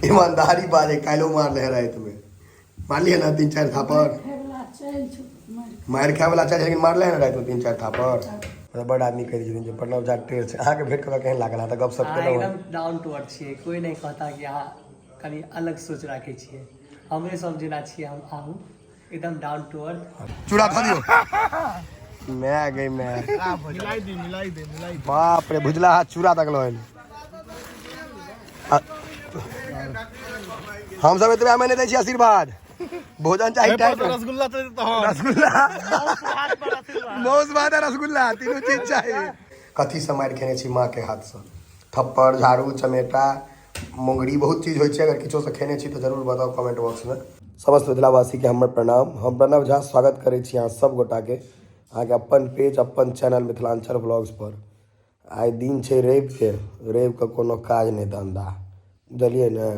ईमानदारी बाजे काल्हिो मारले है रातिमे। मारलियै ने 3-4 थापड़? मारि खाय वाला चाहे, लेकिन मारले है ने रातिमे 3-4 थापड़? मतलब बड़ आदमी कहै छथिन जे प्रणव झा टेढ़ छै। अहाँके भेंट कऽ केहन लागल? अहाँ तऽ गपशप अहाँ केलहुँ। एकदम डाउन टू अर्थ छियै। कोई नहि कहता कि अहाँ कनि अलग सोच राखै छियै। हमरे सब जेना छियै हम अहूँ, एकदम डाउन टू अर्थ। चूड़ा धऽ दियौ। मैं गई मैं। मिलाई दी, मिलाई दे, मिलाई। बाप रे, भुजला हाथ चूड़ा तकलो हन। हम सब एतबे में नहि दै छी आशीर्वाद। भोजन चाही टाइट। रसगुल्ला तो तहन। रसगुल्ला, मौस भात आ रसगुल्ला, तीनू चीज चाही। कथी से मारि खेने छी माँ के हाथ से? थप्पड़, झाड़ू, चमेटा, मुंगरी, बहुत चीज होइ छै। अगर किछो से खेने छी तऽ जरूर बताउ कमेंट बॉक्स में। समस्त मिथिलावासी के हमर प्रणाम। हम प्रणव झा स्वागत करै छी अहाँ सब गोटा के अहाँके अपन पेज, अपन चैनल मिथिलांचल ब्लॉग्स पर। आइ दिन छै रवि के। रवि के कोनो काज नहि धंधा, बुझलियै ने?